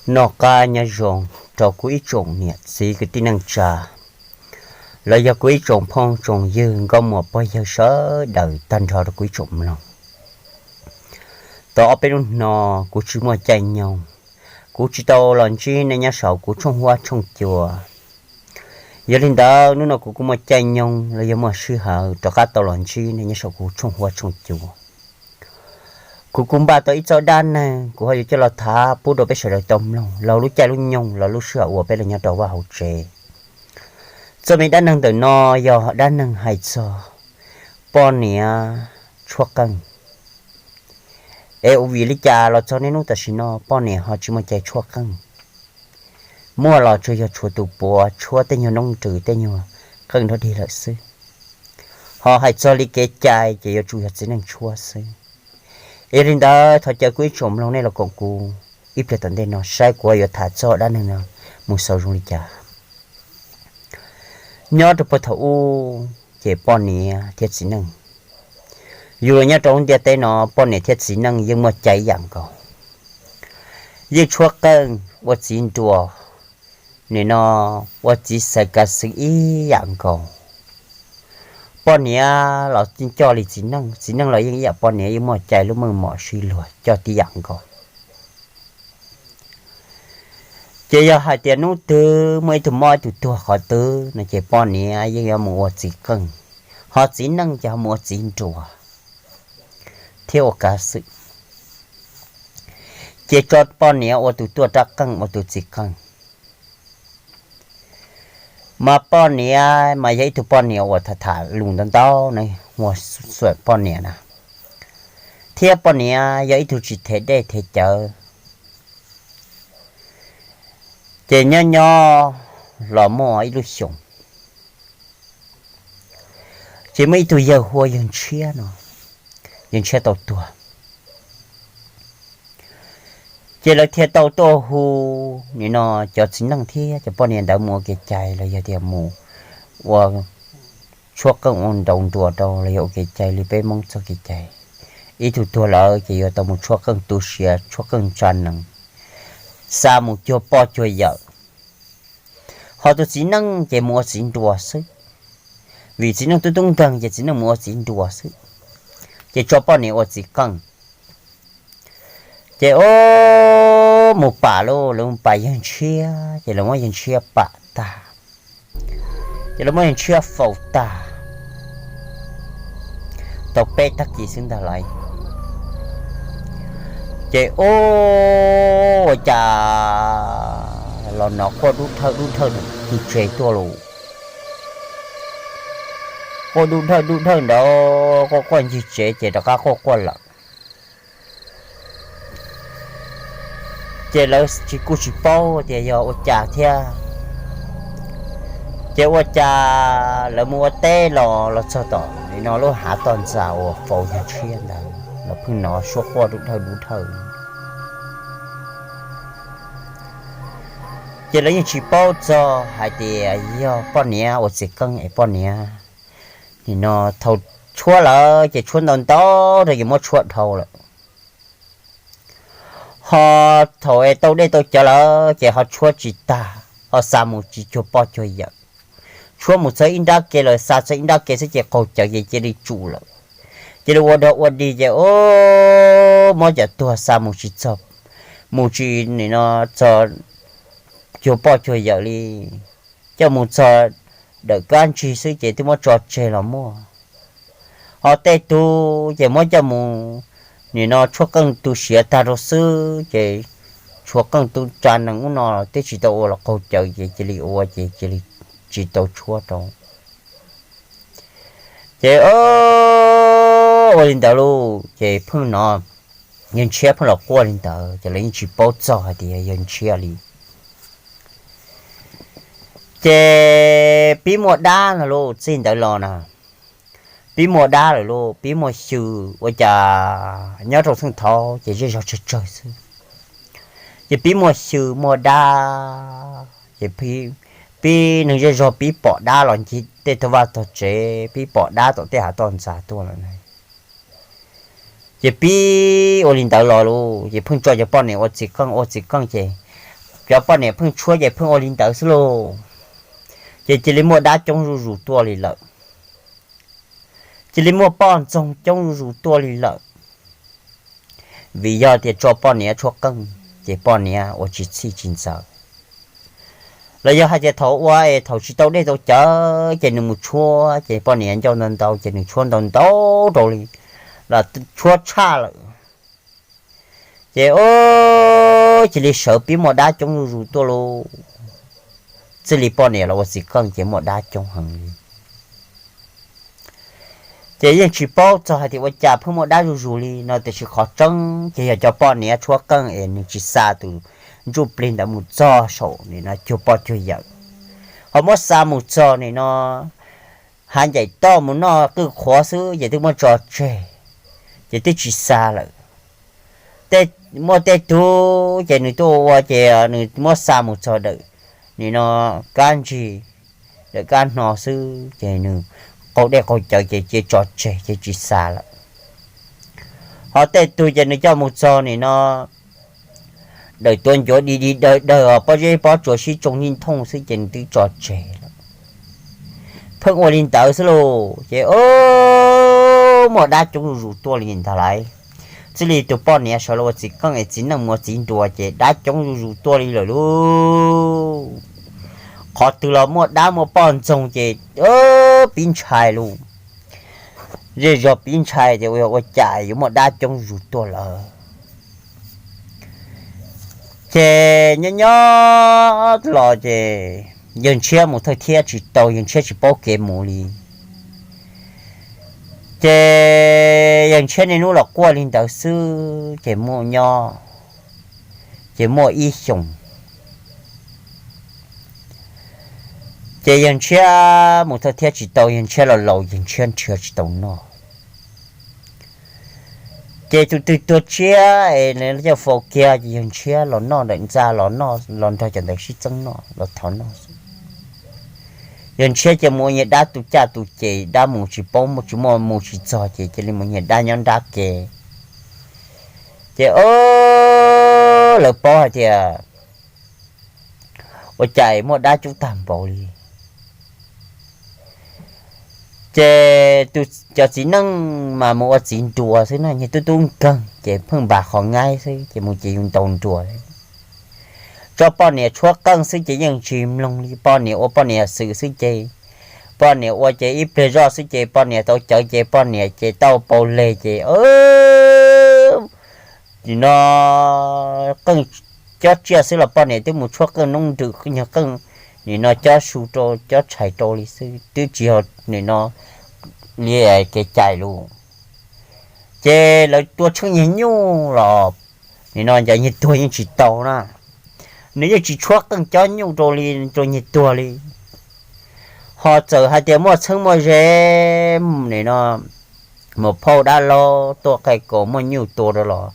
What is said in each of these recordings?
Noj qab nyob zoo rau kuv ib tsoom niam txiv kwv tij neej tsa, los yog kuv ib tsoom phooj tsoom ywg nkauj muam pog yawg sawv daws tag nrho rau kuv ib tsoom mloog. Tau ob peb hnub no kuv tsis muaj caij nyoog, kuv tsis tau los ntsib nej nyob saum kuv tshooj huab tshooj cua. Yog li ntawd hnub no kuv kuj muaj caij nyoog los yog muaj sij hawm rov qab tau los ntsib nej nyob saum kuv tshooj huab tshooj cua. Kuv kuj npaj tau ib txoj dab neeg kuv ho yuav coj los tham pub rau peb sawv daws tau mloog laug lub caij lub nyoog los lub sij hawm uas peb los nyob rau vaj hauv tsev. Txoj me dab neeg ntawm no yog dab neeg hais txog poj niam tshuab qeej. Es ua vim li cas los txog niaj hnub tam sim no poj niam ho tsis muaj cai tshuab qeej? Muaj los tsuas yog tshuav tus puav tshuab tej nyuag noob nrws tej nyuag qeej nrov dig lawm xwb. Ho hais txog li kev cai ces yuav tsum yog txiv neej tshuab xwb. Yog li ntawd thov caw kuv ib tsoom mloog nej los koom kuv ib pliag tom ntej no saib kuv yuav tham txog dab neeg no mus xaus zoo li cas. Nyob rau puag thaum ub ces poj niam thiab txiv neej, yus los nyob rau lub ntiaj teb no poj niam thiab txiv neej yeej muaj cai ib yam nkaus, yeej tshuab qeej ua txiv nruas, nim no ua txiv xaiv kav xwm ib yam nkaus. Poj niam los yeej coj li txiv neej, txiv neej los yeej ib yam, poj niam yeej muaj cai lub meej mom sib luag coj tib yam nkaus. Ces yog hais tias hnub twg muaj ib tug mob ib tug tuag qhov twg no ces poj niam yeej yuav mus ua txiv qeej, ho txiv neej ces ho mus ua txiv nruas thiab ua kav xwm. Ces tso poj niam ua tus tuaj rab qeej ua tus txiv qeej. Mas poj niam mas yog ib tug poj niam uas tham tham lus ntau ntau na, ua xuam poj niam na, thiab poj niam yog ib tug tsis them dej them cawv. Ces nyob nyob los muaj ib lub xyoos, ces muaj ib tug yawg hu ua yawg Ntshiab no, yawg Ntshiab tau tuag. Ces lawv thiaj tau tuaj hu nim no cov txiv neej thiab cov poj niam ntawd mus ua kev cai los yog tias mus ua tshuab qeej ua nraus nruas rau los yog ua kev cai li peb Hmoob txoj kev cai. Ib tug tuag lawm ces yuav tau mus tshuab qeej tu siav, tshuab qeej tsa nees, xa mus cuag poj cuag yawm. Ho tus txiv neej ces mus ua txiv nruas xwb, vim txiv neej tub tub nkeeg ces txiv neej mus ua txiv nruas xwb, ces tso poj niam ua txiv qeej. Ces ua mus pam lauj, lawv mus pam yawg Ntshiab ces lawv muab yawg Ntshiab pam tag, ces lawv muab yawg Ntshiab faus tag. Tau peb tag kis xwb ntag lauj, ces ua cas los nov quaj dub dhawj dub dhawj ntawm tus tsev tuaj lauj. Quaj dub dhawj dub dhawj ntawd quaj quaj ncig tsev ces rov qab quaj quaj lawm. Ces lawv tsis kuj tsis paub tias yog ua cas thiab. Ces ua cas lawv mus ua teb los los txog tom no lub hav toj ntxas uas faus yawg Ntshiab ntawd los pheej nov suab quaj dub dhawj dub dhawj. Ces lawv yeej tsis paub txog hais tias yog poj niam ua txiv qeej es poj niam nim no thaum tshuab lawm ces tshuab ntau ntau rau ces muab tshuab dhau lawm. Ho thaum es tau dej tau cawv lawm ces ho tshuab tsis tag, ho xa mus tsis cuag poj cuag yawm. Tshuab mus txog ib nrab ke lawm, xa txog ib nrab ke xwb ces qaug cawv ces cia li tsum lawm. Cia li ua dog ua dig ces ua muab cov tuag xa mus tsis txog, mus tsis nim no txog cuag poj cuag yawm li, coj mus txog dawm kab ntsig xwb ces twb muab tso tseg los muaj. Ho tej tug ces muab coj mus nim no tshuab qeej tu siav tag rau xwb ces tshuab qeej tu tsa nees ub no twb tsis tau ua los qaug cawv ces cia li ua ces cia li tsis tau tshuab rau. Ces ua li ntawd lauj ces pheej no yawg Ntshiab pheej los quaj li ntawd ces lawv yeej tsis paub txog hais tias yawg Ntshiab li. Ces pib muaj dab no lauj, txij ntawd los na pib muaj dab lawm lauj, pib muaj xyw. Ua cas nyob rau txheej thaud ces zej zog tsawg tsawg xwb, ces pib muaj xyw muaj dab ces pib neeg zej zog pib pom dab los ncig tej tog vaj tog tsev, pib pom dab tom tej hav toj ntxas tuaj lawm na. Ces pib ua li ntawd los lauj ces pheej tso cov poj niam ua txiv qeej ua txiv qeej ces cov poj niam pheej tshuab ces pheej ua li ntawd xwb lauj. Ces cia li muaj dab coob zuj zus tuaj li lawm, cia li muaj poj ntxoog coob zuj zus tuaj li lawm. Vim yog tias tso poj niam tshuab qeej ces poj niam ua tsis txhij tsis ntxaws. Los yog hais tias thaum ua es thaum tsis tau dej tau cawv ces nws mus tshuab ces poj niam ncauj ntau ntau ces nws tshuab ntau ntau rau li los tshuab tshaj lawm. Ces cia li sawv pib muaj dab coob zuj zus tuaj lauj. Txij li poj niam los ua txiv qeej ces muaj dab coob heev li. Ces yeej tsis paub txog hais tias ua cas pheej muaj dab zuj zus li no, tiam sis qhov tseeb ces yog cov poj niam tshuab qeej es nws tsis xa tus ntsuj plig ntawd mus txog saum nim no cuag poj cuag yawm, ho muab xa mus txog nim no hav ncaim toj mus noj qwj qhuav xwb ces twb muab tso tseg, ces twb tsis xa lawm. Muaj tej tug ces nws tuaj ua ces nws muab xa mus txog dawm nim no kab ntsig, dawm kab hno xwb ces nws qaug dej qaug cawv ces cia tso tseg ces tsis xa lawm. Ho tej tug ces nws coj mus txog nim no dawm tuav ncuav di di dawg dawg os, pob zeb pob tsuas sib tsoo nij thooj xwb ces nws twb tso tseg lawm. Pheej ua li ntawd xwb lauj ces muaj dab coob zuj zus tuaj li ntag lauj. Txij li tus poj niam sawv los ua txiv qeej es txiv neej mus ua txiv nruas ces dab coob zuj zus tuaj li lawm lauj. Qhov twg los muaj dab muaj poj ntxoog ces pib ntshai lauj. Zej zog pib ntshai tias ua cas yuav muaj dab coob zuj zus tuaj lawm. Ces nyob nyob los ces yawg Ntshiab mus thawj thiab tsis tau, yawg Ntshiab tsis paub kev mus li. Ces yawg Ntshiab niaj hnub los quaj li ntawd xwb ces muaj nyob, ces muaj ib xyoos ces yawg Ntshiab mus thawj thiab tsis tau, yawg Ntshiab los laus, yawg Ntshiab nrhiav tsis tau noj. Ces tus twg tuag tshiab es coj faus kiag ces yawg Ntshiab los noj ntawm ntxa, los nrog cov ntawd sib txeeb noj, los thov noj xwb. Yawg Ntshiab ces mus ua niag dab tu caj tu ces dab mus tsis paub, tsis muaj mus tsis txog ces cia li mus niag dab nyob nrab ke. Ces lawv paub hais tias ua cas muaj dab coob tag npaum li. Ces cov txiv neej mas mus ua txiv nruas xwb na, niag tub tub nkeeg ces pheej npam qhov ngaib xwb ces mus ces yus ntaus nruas xwb. Tso poj niam tshuab qeej xwb ces yeej tsis mloog li, poj niam ua poj niam xwm xwb ces poj niam ua ces ib pliag zoj xwb ces poj niam tau cawv ces poj niam ces tau paus leg ces nim no qeej cob tsiaj xwb los poj niam twb mus tshuab qeej noob nrws nyuag qeej, nim no cob su rau cob tshais rau li xwb twb tsis yog nim no li kev cai lus. Ces lawv tua tsheej nyiag nyuj los nim no cov nyiag tuag yeej tsis tau na, nws yeej tsis tshuab qeej cob nyuj rau li, rau nyiag tuag li. Ho txawm hais tias muaj txheeb muaj ze, nim no muam phauj dab laug tuaj qaij kaus muaj nyuj tua rau los,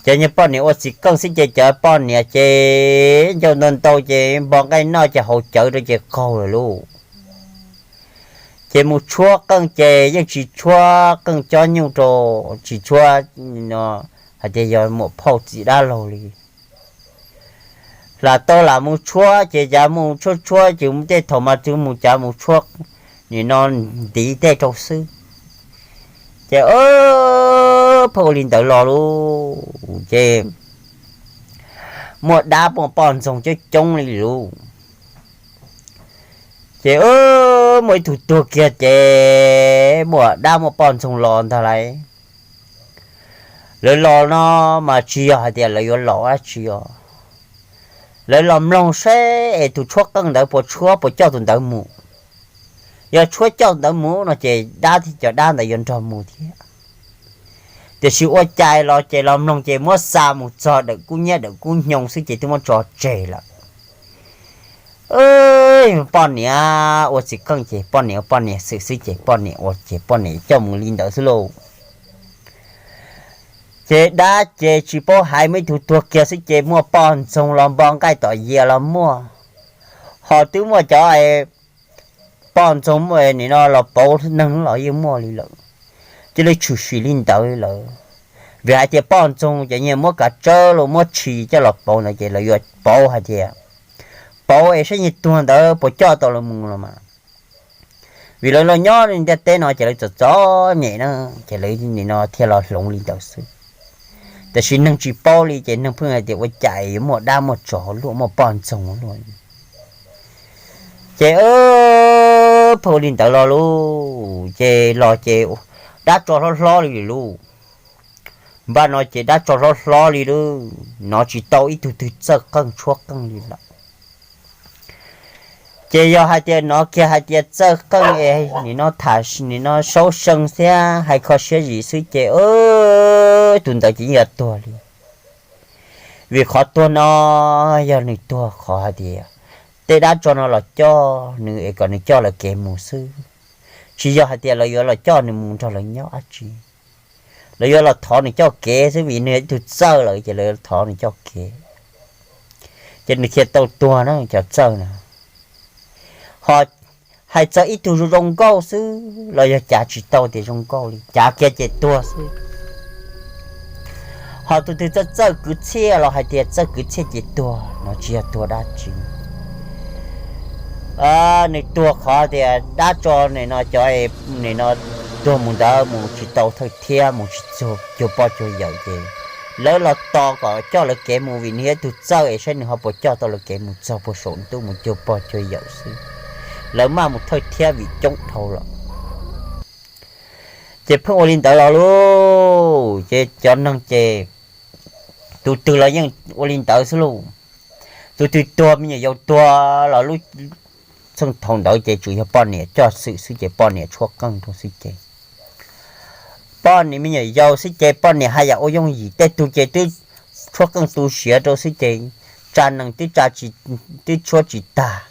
cov niag poj niam ua txiv qeej xwb ces cov poj niam ces ncauj ntau ntau ces npo nqaij noj ces haus cawv rau ces qaug lawm lauj. Ces mus tshuab qeej ces yeej tsis tshuab qeej cob nyuj rau, tsis tshuab hais tias yog muam phauj txiv dab laug li. Lam tau lam mus tshuab ces cav mus tshuab tshuab ces tej thaum mas twb mus cav mus tshuab nim no ntiv tej rau xwb. Ces pheej ua li ntawd los lauj ces muaj dab muaj poj ntxoog coob coob li lauj. Ces muaj ib tug tuag kiag ces muaj dab muaj poj ntxoog los ntag lauj. Lawv los no mas tsis yog hais tias lawv yuav los dab tsi os. Lawv los mloog saib es tus tshuab qeej ntawd puas tshuab puas coj tus ntawd mus. Yog tshuab coj tus ntawd mus no ces dab thiab cov dab ntawd yuav nrog mus thiab. Tiam sis ua cas los ces los mloog ces muab xa mus txog dawm kub nyiab dawm kub nyoog xwb ces twb muab tso tseg lawm. Poj niam ua txiv qeej ces poj niam ua poj niam xwm xwb ces poj niam ua ces poj niam coj mus li ntawd xwb lauj. Ces dab ces tsis paub hais, muaj ib tug tuag kiag xwb ces muaj poj ntxoog los npo nqaij tom yias los muaj, ho twb muaj cov poj ntxoog nim no los pauv neeg los yeej muaj li lawm. Cia li tshwm sim li ntawd lawm. Vim hais tias poj ntxoog ces nyias muab kav tsawb los muab tshis coj los pauv ntawd ces lawv yuav pauv hais tias pauv es saib nyias tuag ntawd puas coj tau lawv mus los mas. Vim lawv los nyob ntiaj teb no ces lawv txom txom nyem na, ces lawv nim no thiaj los hloov li ntawd xwb. Tiam sis neeg tsis paub li ces neeg pheej hais tias ua cas yuav muaj dab muaj tsov luaj muaj poj ntxoog luaj. Ces pheej ua li ntawd los lub ces los ces dab tsov hlob hlob li lub. Npaj no ces dab tsov hlob hlob li lub, nov tsis tau ib tug twg txawj qeej tshuab qeej li lawm. Ces yog hais tias nov kiag hais tias txawj qeej es nim no tham nim no saub see thiab hais kho siab zim xwb ces tus ntawd ces yeej yuav tuag li. Vim qhov tuag no yog nws tuag qhov hais tias tej dab tsov no los coj nws es kom nws coj lawv kev mus xwb, tsis yog hais tias lawv yuav los coj nws mus nrog lawv nyob dab tsi. Lawv yuav los thov nws coj kev xwb vim nws yog ib tug txawj lawm ces lawv thov nws coj kev, ces nws thiaj tau tuag na cov txawj na. Ho hais txog ib tug zoo zoo nkauj xwb los yog cav tsis tau tias zoo nkauj li, cav kiag ces tuag xwb. Ho tus twg txawj txawj kwv txhiaj los hais tias txawj kwv txhiaj ces tuag no tsis yog tuag dab tsi. Nws tuag qhov tias dab tsov nim no cov nim no tuag mus ntawd mus tsis tau thawj thiab mus tsis cuag pog cuag yawm ces lawv los tos kom coj lawv kev mus vim nws yog ib tug txawj es saib nws ho puas coj tau lawv kev mus txog puag saum ntuj mus cuag pog cuag yawm xwb. Lawv maj mus thawj thiab vim coob dhau lawm. Ces pheej ua li ntawd los lub ces cov neeg ces tus twg los yeej ua li ntawd xwb lauj. Tus twg tuag me nyuam yaus tuag los lub txheej thaum ntawd ces tsuas yog poj niam coj xwm xwb ces poj niam tshuab qeej rau xwb ces poj niam me nyuam yaus xwb ces poj niam haj yam ua yooj yim, tej tug ces twb tshuab qeej tu siav rau xwb ces tsa nees twb tsa, twb tshuab tsis tag,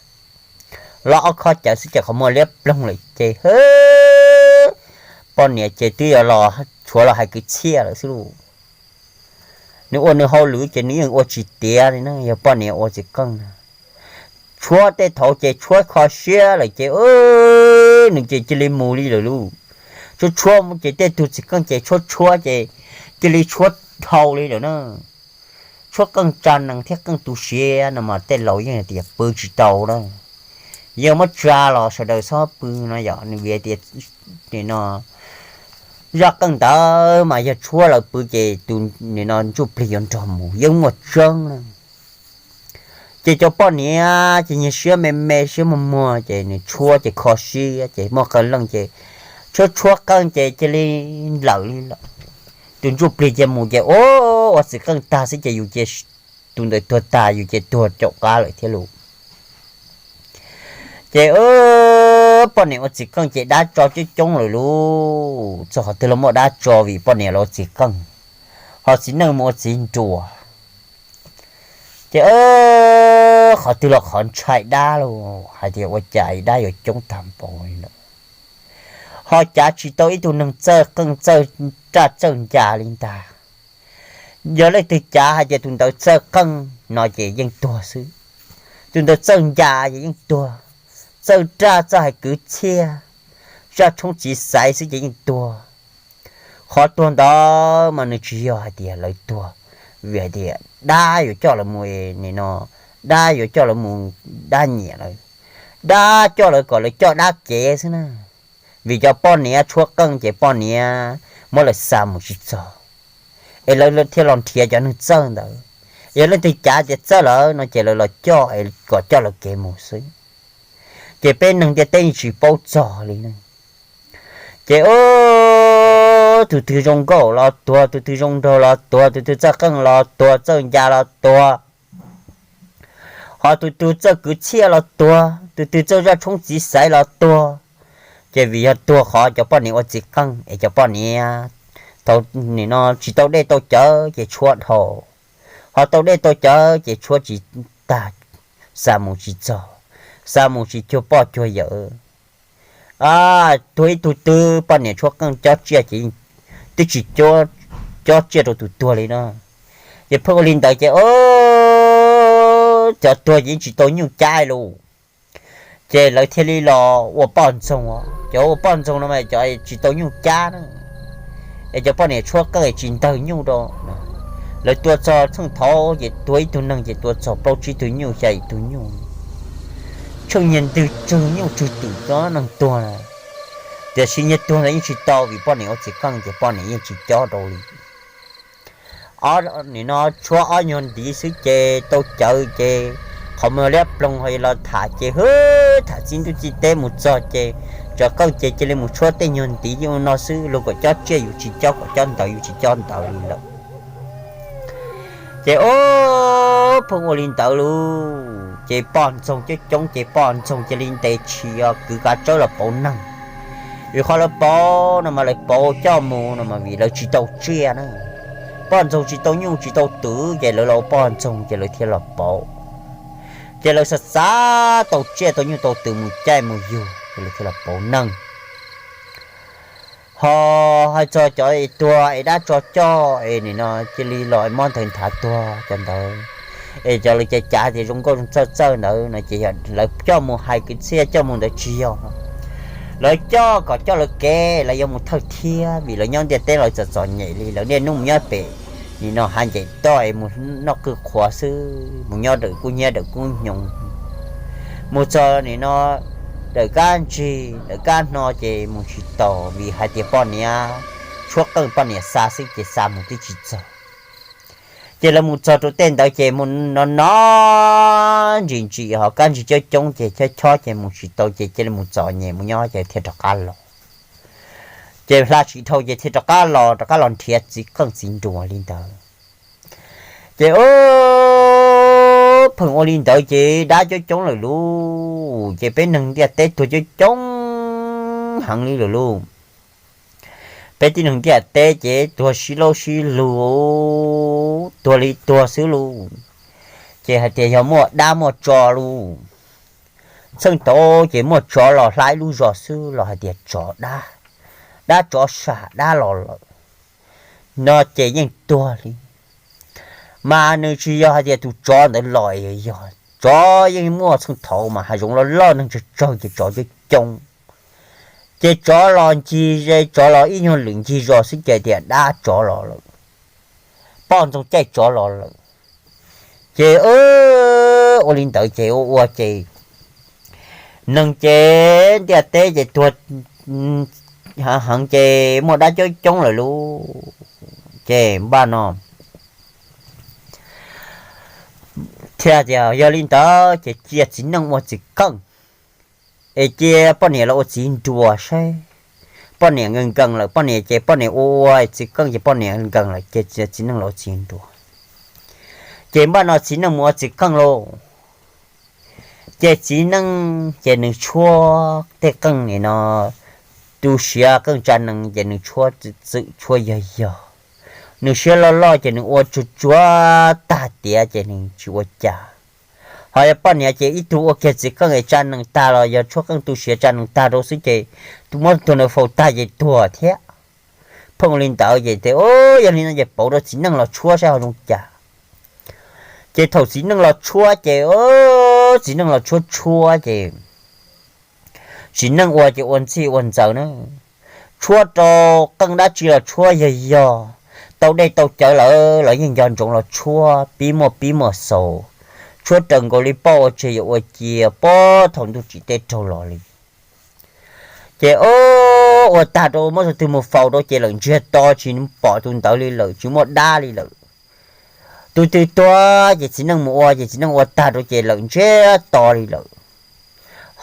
los ob khob cawv xwb ces qhov muag liab ploog lawm ces poj niam ces twb yuav los tshuav los hais kwv txhiaj lawm xwb lauj. Nws ua nws hauj lwm ces nws yeej ua tsis tiav li na, yog poj niam ua txiv qeej na. Tshuab tej thaum ces tshuab kho siab lawm ces nws ces cia li mus li lawm lauj. Tshuab tshuab ces tej tug txiv qeej ces tshuab tshuab ces cia li tshuab dhau li lawm na. Tshuab qeej tsa nees thiab qeej tu siav no mas tej laus yeej tias pw tsis tau na. Yog muab tsa los sawv daws txhob pw no yom, nws vim tias nim no zaj qeej ntawd mas yog tshuab lawv pw ces tus nim no ntsuj plig yuav nrog mus yeej muaj tseeb na. Ces cov poj niam ces nyias siab me me siab muag muag ces nws tshuab ces kho siab ces muaj qee leej ces tshuab tshuab qeej ces cia li nplawm li lawm. Tus ntsuj plig ces mus ces ua txiv qeej tag xwb ces yus ces tus ntawd tuag tag yus ces tuag caum qab lawm thiab lauj. Ces poj niam ua txiv qeej ces dab tsov coob coob lawm lauj, txog qhov twg los muaj dab tsov vim poj niam los ua txiv qeej, ho txiv neej mus ua txiv nruas. Ces qhov twg los qhov ntshai dab lauj, hais tias ua cas dab yuav coob tag npaum li lawm. Ho cav tsis tau ib tug neeg txawj qeej txawj raj txawj ncas li ntag. Yog leej twg cav hais tias tus ntawd txawj qeej no ces yeej tuag xwb. Tus ntawd txawj ncas ces yeej tuag. Txawj raj txawj hais kwv txhiaj, zaj tshoob txiv xaiv xwb ces yeej tuag. Qhov tuag ntawd mas nws tsis yog hais tias lawv tuag vim hais tias dab yuav coj lawv mus nim no, dab yuav coj lawv mus, dab nyiam lawv, dab coj lawv kom lawv coj dab kev xwb na. Vim cov poj niam tshuab qeej ces poj niam muab lawv xa mus tsis txog, es lawv thiaj los nrhiav cov neeg txawj ntawd. Yog leej twg cav tias txawj lawm no ces lawv los coj es kom coj lawv kev mus xwb. Ces peb neeg ntiaj teb yeej tsis paub txog li na. Ces tus twg zoo nkauj los tuag, tus twg zoo nraug los tuag, tus twg txawj qeej los tuag, txawj ncas los tuag. Ho tus twg txawj kwv txhiaj los tuag, tus twg txawj zaj tshoob txiv xaiv los tuag. Ces vim yog tuag qhov cov poj niam ua txiv qeej es cov poj niam thaum nim no tsis tau dej tau cawv ces tshuab dhau, ho tau dej tau cawv ces tshuab tsis tag, xa mus tsis txog, xa mus tsis cuag poj cuag yawm. Tuag ib tug twg poj niam tshuab qeej cob tsiaj ces twb tsis cob tsiaj rau tus tuag li no. Ces pheej ua li ntawd ces cov tuag ces yeej tsis tau nyuj cab lauj. Ces lawv thiaj li los ua poj ntxoog, cov ua poj ntxoog no mas cov tsis tau nyuj cab na. es cov poj niam tshuab qeej tsis ntawg nyuj rau. Lawv tua txog txheej thaud ces tuag ib tug neeg ces tua txog plaub tsib tug nyuj xya yim tug nyuj. Tsheej nyiag ntwg tswg nyuj tswg twm cov neeg tuag na. Tiam sis nyiag tuag ntawd yeej tsis tau vim poj niam ua txiv qeej ces poj niam yeej tsis cob rau li. Nim no tshuab ob nyuag ntiv xwb ces tau cawv ces qhov muag liab ploog ho los tham ces hwb tham txij ntuj txij teb mus txog ces tsaws qeej ces cia li mus tshuab tej nyuag ntiv ua no xwb, luag kom cob tsiaj yus tsis cob, kom cob ntawv yus tsis cob ntawv li lawm. Ces ub pheej ua li ntawd lauj, ces poj ntxoog coob coob ces poj ntxoog cia li ntes tshis kwv kav tsawb los pauv neeg. Vim qhov lawv pauv no mas lawv pauv coj mus no mas vim lawv tsis tau tsiaj na. Poj ntxoog tsis tau nyuj tsis tau twm ces lawv los ua poj ntxoog ces lawv thiaj los pauv. Ces lawv xav xav tau tsiaj tau nyuj tau twm mus caij mus yug ces lawv thiaj los pauv neeg. Ho hais txog cov es tuag es dab tso coj es nim no cia li los mob nthaw nthav tuag cov ntawd, es cov lawv cav cav tias zoo nkauj zoo txawj txawj ntawd no ces lawv coj mus hais kwv txhiaj coj mus ntawd tsis yog. Lawv coj kom coj lawv kev lawv yuav mus thawj thiab vim lawv nyob ntiaj teb lawv txom txom nyem li, lawv niaj hnub mus nyob pem nim no hav ncaim toj es mus noj qwj qhuav xwb, mus nyob dawm kub hnyiab dawm kub hnyoo, mus txog nim no dawm kab ntsig dawm kab hno ces mus tsis taus vim hais tias poj niam tshuab qeej poj niam xa xwb ces xa mus twb tsis txog. Ces lawv mus txog rau tej ntawd ces mus no no ntsim ntsim ho kab ntsig coob coob ces chob chob ces mus tsis tau ces cia li mus txom nyem mus nyob ces thiaj rov qab los. Ces hla tsis dhau ces thiaj rov qab los rov qab los nrhiav txiv qeej txiv nruas li ntawd. Ces ub pheej ua li ntawd ces dab coob coob lawm lauj, ces peb neeg ntiaj teb tuag coob coob heev li lawm lauj. Peb tib neeg ntiaj teb ces tuag sib laub sib lug, tuag li tuag xwb lauj. Ces hais tias yog muaj dab muaj tsov lauj. Txheej thaud ces muaj tsov los hla ib lub zos xwb los hais tias tsov dab, dab tsov sam dab los lawm no ces yeej tuag li. Mas nws tsis yog hais tias tus tsov ntawd los, yog tsov yeej muaj txheej thaud mas hav zoov loj loj neeg tsawg tsawg ces tsov coob coob. Ces tsov los ncig ze tsov los ib nyuag lwm ncig zos xwb ces tias dab tsov los lawm, poj ntxoog caij tsov los lawm. Ces ua li ntawd ces ua ua ces neeg ces ntiaj teb ces tuag heev ces muaj dab coob coob lawm lauj. Ces npaj no thiaj tias yog li ntawd ces cia txiv neej ua txiv qeej, es cia poj niam los ua txiv nruas saib. Poj niam nkees nkees lawm, poj niam ces poj niam ua ua txiv qeej ces poj niam nkees lawm ces cia txiv neej los ua txiv nruas. Ces npaj no txiv neej mus ua txiv qeej lauj. Ces txiv neej ces nws tshuab tej qeej nim no tu siav qeej tsa nees ces nws tshuab txwm tshuab yog yog. Nws siab loj loj ces nws ua tsuag tsuag tag tiav ces nws tsis ua cas. Ho yog poj niam ces ib tug ua kiag txiv qeej es tsa nees tag los yog tshuab qeej tu siav tsa nees tag rau xwb ces tus muab tus ntawd faus tag ces tuag thiab. Pheej ua li ntawd ces tias yog li no ces pauv rau txiv neej los tshuab saib ho zoo cas. Ces thaum txiv neej los tshuab ces txiv neej los tshuab tshuab ces txiv neej ua ces ua ntxhij ua ntxaws na. Tshuab rau qeej dab tsi los tshuab yog yog, tau dej tau cawv lawm los yeej nco ntsoov los tshuab pib muaj pib muaj xaus. Tshuab raws nkaus li poj ua tseg yuav ua cia pab thaum ntuj tsim teb raug los li. Ces ua tag rau muab tus twg mus faus rau ces lawm ntsiag to tsis pom tus ntawd li lawm tsis muaj dab li lawm. Tus twg tuag ces txiv neej mus ua ces txiv neej ua tag rau ces lawm ntsiag to li lawm.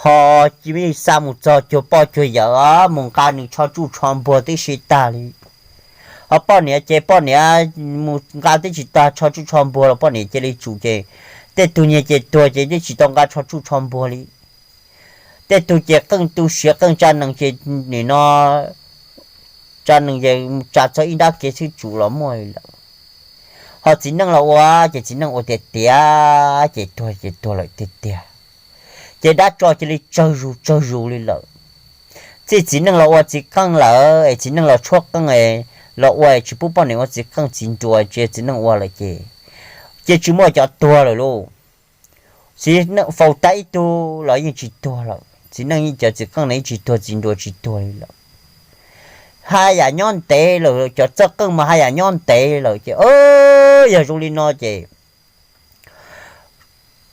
Ho cia li xa mus txog cuag poj cuag yawm mus nqa nws tsho tsuj tsho npuag tib si tag li. Ho poj niam ces poj niam mus nqa tib si tag tsho tsuj tsho npuag los poj niam cia li tsum ces tej tug nyiag ces tuag ces twb tsis tau nqa tsho tsuj tsho npuag li. Tej tug ces qeej tu siav qeej tsa nees ces nim no tsa nees ces tsa txog ib nrab kev xwb tsum los muaj li lawm. Ho txiv neej los ua ces txiv neej ua tiag tiag ces tuag ces tuag lawm tiag tiag. Ces dab tsov cia li tsawg zus tsawg zus li lawm. Txij txiv neej los ua txiv qeej lawm es txiv neej los tshuab qeej los ua tsis pub poj niam ua txiv qeej txiv nruas tsis txiv neej ua lawm ces, ces tsis muaj cov tuag lawm lauj. Txiv neej faus tag ib tug los yeej tsis tuag lawm, txiv neej cov txiv qeej no yeej tsis tuag txiv nruas tsis tuag li lawm. haj yam nyob ntev lawm, cov txawj qeej mas haj yam nyob ntev lawm ces, yog zoo li no ces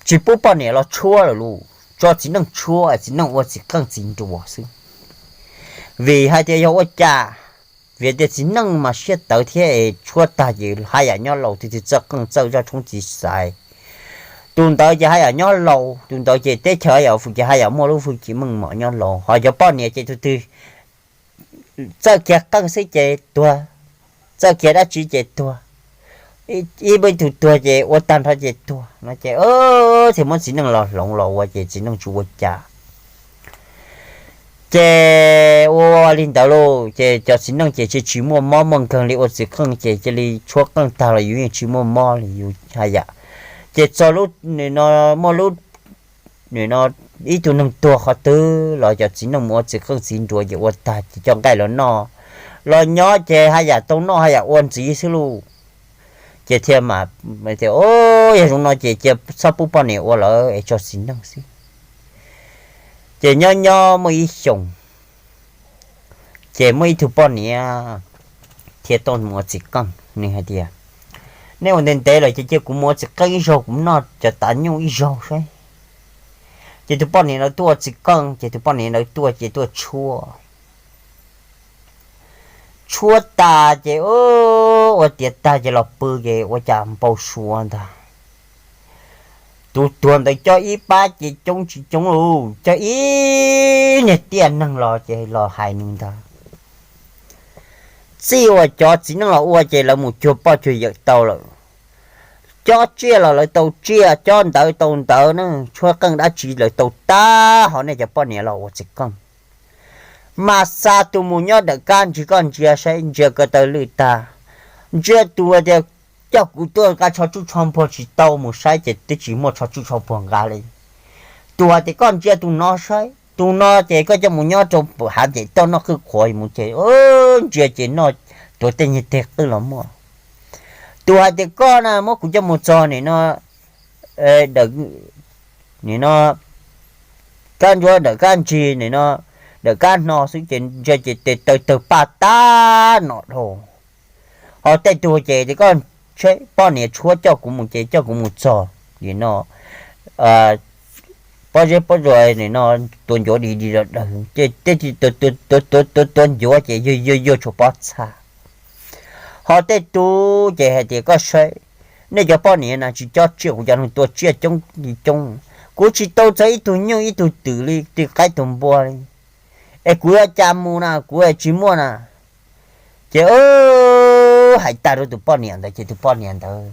tsis pub poj niam los tshuab lawm lauj, tso txiv neej tshuab, txiv neej ua txiv qeej txiv nruas xwb. Vim hais tias yog ua cas, vim tias txiv neej mas siab tawv thiab es tshuab tag ces haj yam nyob laus, tus twg txawj qeej txawj zaj tshoob txiv xaiv, tus ntawd ces haj yam nyob laus, tus ntawd ces teb chaws haj yam, ces haj yam muaj lub hwj chim meej mom nyob laus. Ho cov poj niam ces tus twg txawj kiag qeej xwb ces tuag, txawj kiag dab tsi ces tuag, ib ib tug tuag ces ua tag nrho ces tuag no ces, thiaj muab txiv neej los hloov los ua ces txiv neej tsis ua cas. Ces ua li ntawd lauj ces cov txiv neej ces tsis muaj mob muaj nkeeg li, ua txiv qeej ces cia li tshuab qeej tag los yus yeej tsis muaj mob li yus haj yam. Ces txog lub, nim no, muaj lub, nim no, ib tug neeg tuag qhov twg los cov txiv neej mus ua txiv qeej txiv nruas ces ua tag ces coj nqaij los noj, los nyob ces haj yam tau noj haj yam ua ntxiv xwb lauj. Ces thiaj mas tias, yog zoo no ces cia txhob pub poj niam ua lawm es tso txiv neej xwb. Ces nyob nyob muaj ib xyoos, ces muaj ib tug poj niam thiaj tau mus ua txiv qeej, nws hais tias, nej ua ntev ntev lawm ces cia kuv mus ua txiv qeej ib zaug, kuv noj cov tav nyuj ib zaug saib. Ces tus poj niam ntawd tuaj ua txiv qeej, ces tus poj niam ntawd tuaj ces tuaj tshuab, tshuab tas ces ua tiav tag ces los pw ces ua cas npau suav ntag, tus tuag ntawd coj ib pab ces coob tsis coob lauj, coj ib niag tiaj neeg los ces los hais nws ntag. Txij uas cov txiv neej los ua ces lawv mus cuag poj cuag yawm tau lawm, cob tsiaj los lawv tau tsiaj, cob ntawv tau ntawv na, tshuab qeej dab tsi lawv tau tag, ho nej cov poj niam los ua txiv qeej. Mas xa tus mus nyob dawm kab ntsis, koj ntsia saib, ntsia ko taw lwj tag, ntsia tus tias coj kuv tuaj nqa tsho tsuj tsho npuag tsis tau, mus saib ces twb tsis muaj tsho tsuj tsho npuag nqa li. Tus hais tias koj ntsia tus no saib, tus no ces koj coj mus nyob rau hav ntim toj noj qwj qhuav mus ces, ntsia ces noj tuav tej nyuag teg qwj los muaj. Tus hais tias koj na muab kuv coj mus txog nim no, nim no, kab ntsuab dawm kab ntsis nim no, dawm kab hno xwb ces ntsia ces tes taw tawg paj tab nom dhau. Ho tej tug ces tias koj, poj niam tshuab coj kuv mus ces coj kuv mus txog nim no pob zeb pob zua nim no, tuav ncuav di di los daws ces tej tuav ncuav ces yuag yuag yuag tshuav pob txha. Ho tej tug ces hais tias koj saib, nej cov poj niam na tsis cob tsiaj, kuv cov neeg tua tsiaj coob li coob, kuv tsis tau txog ib tug nyuj ib tug twm li, tus qaib tus npua li, es kuv yuav cas mus na, kuv tsis muaj na. Ces hais tag rau tus poj niam ntawd ces tus poj niam ntawd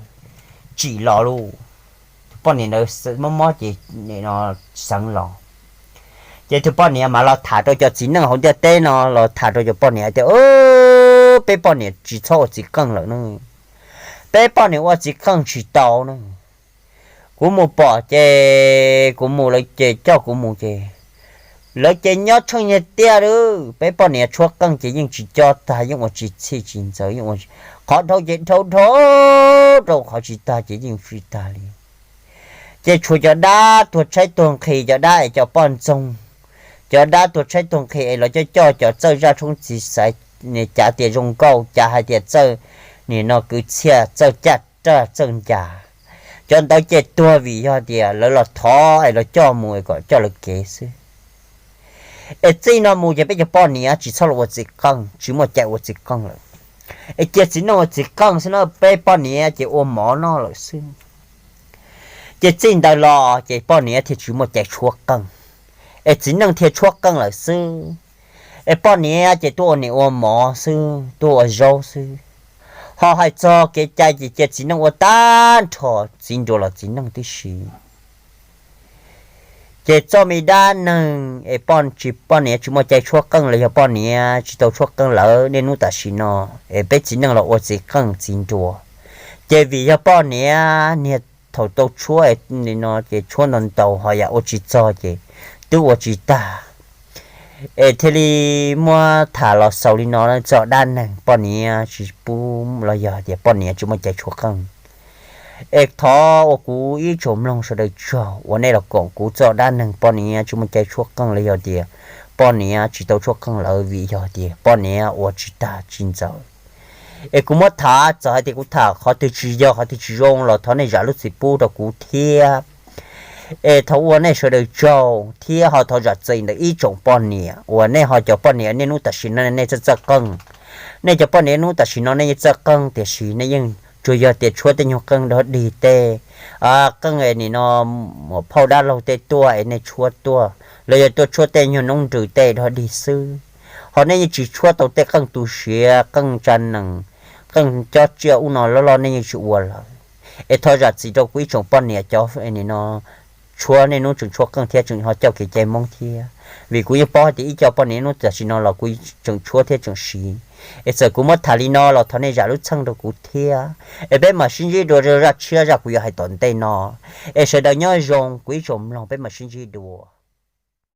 tsim los lauj. Tus poj niam ntawd mob mob ces xeev los. Ces tus poj niam mas los tham rau cov txiv neej hauv ntiaj teb no, los tham rau cov poj niam tias, peb poj niam tsis txhob ua txiv qeej lawm na, peb poj niam ua txiv qeej tsis tau na. Kuv mus pom ces kuv mus, lawv ces coj kuv mus ces lawv ces nyob tsheej nyag tiaj lauj, peb poj niam tshuab qeej ces yeej tsis cob tag, yeej ua tsis txhij tsis ntxaws, yeej ua, qhov dhau ces dhau dhau rau qhov tsis tag ces yeej tsis tag li. Ces tshuav cov dab tuag tshaib tuag nqhis, cov dab es cov poj ntxoog, cov dab tuag tshaib tuag nqhis es los coj coj cov txawj zaj tshoob txiv xaiv, cav tias zoo nkauj, cav hais tias txawj nim no kwv txhiaj, txawj caj raj txawj ncas. Cov ntawd ces tuag vim yog tias lawv los thov es los coj mus es kom coj lawv kev xwb. Es txij no mus ces peb cov poj niam tsis txhob los ua txiv qeej, tsis muaj cai ua txiv qeej lawm. Es cia txiv neej ua txiv qeej xwb na, peb poj niam ces ua mov noj lawm xwb. Ces txij ntawd los ces poj niam thiaj tsis muaj cai tshuab qeej, es txiv neej thiaj tshuab qeej lawm xwb. Es poj niam ces tuaj ua niam ua mov xwb, tuaj ua zaub xwb. Ho hais txog kev cai ces cia txiv neej ua tag nrho, txiv nruas los txiv neej tib si. Ces txoj me dab neeg es poj niam tsis muaj cai tshuab qeej los yog poj niam tsis tau tshuab qeej lawm, niaj hnub tam sim no es peb txiv neej los ua txiv qeej txiv nruas, ces vim yog poj niam niag thaum tau tshuab no ces tshuab ntau ntau ho yam ua tsis txog ces twb ua tsis tag. Es thiaj li muab tham los xaus li no, txoj dab neeg poj niam tsis pub los yog tias poj niam tsis muaj cai tshuab qeej. Es thov ua kuv ib tsoom mloog sawv daws tsaug uas nej los koom kuv txoj dab neeg poj niam tsis muaj cai tshuab qeej los yog tias poj niam tsis tau tshuab qeej lawm vim yog tias poj niam ua tsis tag tsis ntxaws. Es kuv muab tham, txawm hais tias kuv tham qhov twg tsis yog qhov twg tsis zoo los thov nej zam lub txim pub rau kuv thiab. Es thov ua nej sawv daws tsaug thiab ho thov zam txim ntawm ib tsoom poj niam uas nej ho cov poj niam niaj hnub tam sim no nej txawj txawj qeej. Nej cov poj niam hnub tam sim no nej yeej txawj qeej tiam sis nej yeej tsuas yog tias tshuab tej nyuag qeej dog dig tej, qeej es nim no phauj dab laug tej tuaj es nej tshuab tuaj los yog tuaj tshuab tej nyuag noob nrws tej dog dig xwb. Ho nej yeej tsis tshuab tau tej qeej tu siav, qeej tsa nees, qeej cob tsiaj ub no loj loj nej yeej tsis ua lawm. Es thov zam txim rau kuv ib tsoom poj niam cov nim no tshuab, niaj hnub tseem tshuab qeej thiab tseem ho coj kev cai Hmoob thiab, vim kuv yeej paub hais tias ib co poj niam hnub tam sim no los kuv tseem tshuab thiab tseem siv. Es txawm kuv muab tham li no los thov nej zam lub txim rau kuv thiab. Es peb mam sib ntsib dua zaj tshiab zaj kuv yuav hais tom ntej no. Es sawv daws nyob zoo kuv ib tsoom mloog, peb mam sib ntsib dua.